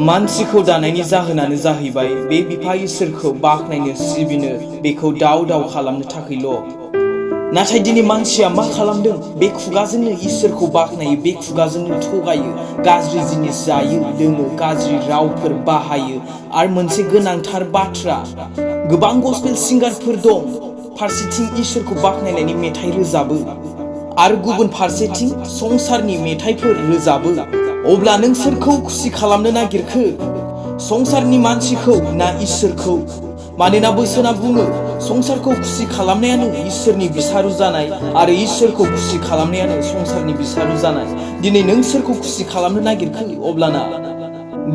मानसिखौ दानायनि जाहोनानो जाहैबाय बे बिफा इसोरखौ बाख्नायनो सिबिनो बेखौ दाव दाव खालामनो थाखायल'। नाथाय दिनै मानसिया मा खालामदों? बे खुगाजोंनो इसोरखौ बाख्नायो, बे खुगाजोंनो थगायो, गाज्रि जिनिस जायो लोङो, गाज्रि रावफोर बाहायो। आरो मोनसे गोनांथार बाथ्रा, गोबां गस्पेल सिंगारफोर दं, फारसेथिं इसोरखौ बाख्नायनायनि मेथाइ रोजाबो आरो गुबुन फारसेथिं संसारनि मेथाइफोर रोजाबो। अब्ला नों सोरखौ खुसि खालामनो नागिरखो? संसारनि मानसिखौ ना इसोरखौ? मानोना बोसोना बुङो संसारखौ खुसि खालामनायानो इसोरनि बिसारु जानाय आरो इसोरखौ खुसि खालामनायानो संसारनि बिसारु जानाय। दिनै नों सोरखौ खुसि खालामनो नागिरखो? अब्लाना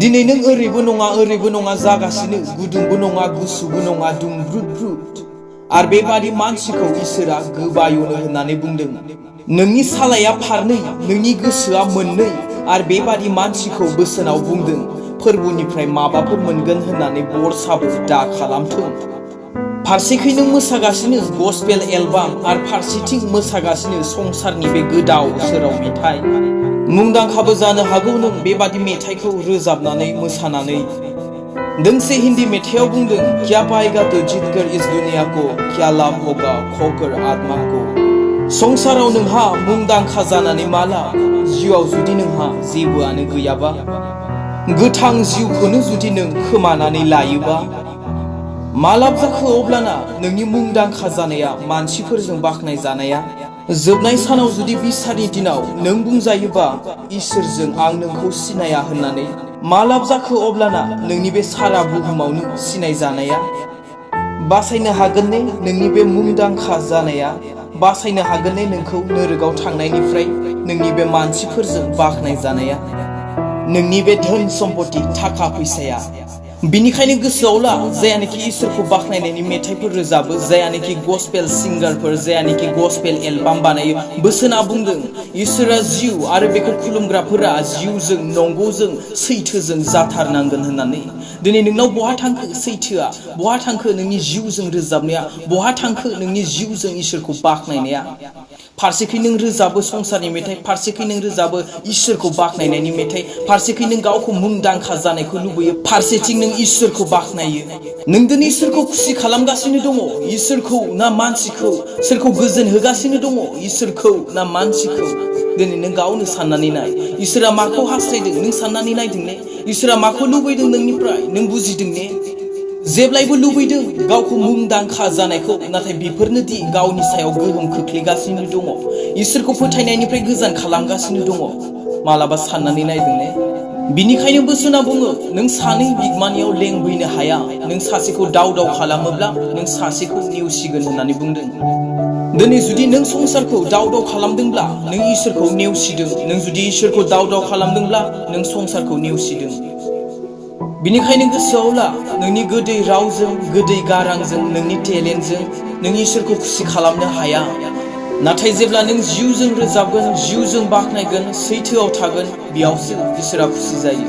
दिनै नों ओरैबो नङा जागासिनो, गुदुंबो नङा गुसुबो नङा, दुंब्रुद आरो बेबादि मानसिखौ इसोरा गोबायनो होननानै बुंदों। नोंनि सालाया फारनै, नोंनि गोसोआ मोननै। आरो बेबादि मानसिखौ बोसोनाव बुंदों फोरबोनिफ्राय माबाफोर मोनगोन होननानै बरसाबो दा खालामथों। फारसेखै नों मोसागासिनो गस्पेल एलबाम आरो फारसेथिं मोसागासिनो संसारनि बे गोदाव सोराव मेथाइ। मुंदांखाबो जानो हागौ नों बेबादि मेथाइखौ रोजाबनानै मोसानानै। दोंसे हिन्दी मेथाइयाव बुंदों, क्या पाएगा तो जीतकर इस दुनिया को, क्या लाभ होगा खोकर आत्मा को। संसाराव नोंहा मुंदांखा जानानै मा लाब? जिउआव जुदि नोंहा जेबोआनो गैयाबा, गोथां जिउखौनो जुदि नों खोमानानै लायोबा मा लाब जाखो? अब्लाना नोंनि मुंदांखा जानाया, मानसिफोरजों बाख्नाय जानाया, जोबनाय सानाव जुदि बिसारनि दिनाव नों बुंजायोबा इसोरजों आं नोंखौ सिनाया होननानै, मा लाब जाखो? अब्लाना नोंनि बे सारा बुहुमावनो सिनाय जानाया बासायनो हागोन ने? नोंनि बे मुंदांखा जानाया बासायनो हागोन ने नोंखौ नोरोगाव थांनायनिफ्राय? नोंनि बे मानसिफोरजों बाख्नाय जानाया, नोंनि बे धोन सम्पति थाखा फैसाया। बिनिखायनो गोसोआव ला, जायानोखि इसोरखौ बाख्नायनायनि मेथाइफोर रोजाबो, जायानोखि गस्पेल सिंगारफोर, जायानोखि गस्पेल एलबाम बानायो, बोसोना बुंदों इसोरा जिउ आरो बेखौ खुलुमग्राफोरा जिउजों, नंगौजों, सैथोजों जाथारनांगोन होननानै। दिनै नोंनाव बहा थांखो सैथोआ? बहा थांखो नोंनि जिउजों रोजाबनाया? बहा थांखो नोंनि जिउजों इसोरखौ बाख्नायनाया? फारसेखै नों रोजाबो संसारनि मेथाइ, फारसेखै नों रोजाबो इसोरखौ बाख्नायनायनि मेथाइ, फारसेखै नों गावखौ मुंदांखा जानायखौ लुबैयो, फारसेथिं नों इसोरखौ बाख्नायो। नों दिनै सोरखौ खुसि खालामगासिनो दङ? इसोरखौ ना मानसिखौ? सोरखौ गोजोन होगासिनो दङ? इसोरखौ ना मानसिखौ? दिनै नों गावनो साननानै नाय, इसोरा माखौ हास्थायदों? नों साननानै नायदों ने? इसोरा माखौ लुबैदों नोंनिफ्राय? नों बुजिदों ने? जेब्लायबो लुबैदों गावखौ मुंदांखा जानायखौ, नाथाय बेफोरनो दि गावनि सायाव गोहोम खोख्लैगासिनो दङ, इसोरखौ फोथायनायनिफ्राय गोजान खालामगासिनो दङ। मालाबा साननानै नायदों ने? बिनिखायनो बोसोना बुङो नों सानै बिगमानियाव लेंबैनो हाया। नों सासेखौ दाव दाव खालामोब्ला नों सासेखौ नेवसिगोन होननानै बुंदों। दिनै जुदि नों संसारखौ दाव दाव खालामदोंब्ला नों इसोरखौ नेवसिदों। नों जुदि इसोरखौ दाव दाव खालामदोंब्ला नों संसारखौ नेवसिदों। बिनिखायनो गोसोआव ला, नोंनि गोदै रावजों, गोदै गारांजों, नोंनि टेलेन्टजों नों इसोरखौ खुसि खालामनो हाया। नाथाय जेब्ला नों जिउजों रोजाबगोन, जिउजों बाख्नायगोन, सैथोआव थागोन, बेयावसो इसोरा खुसि जायो।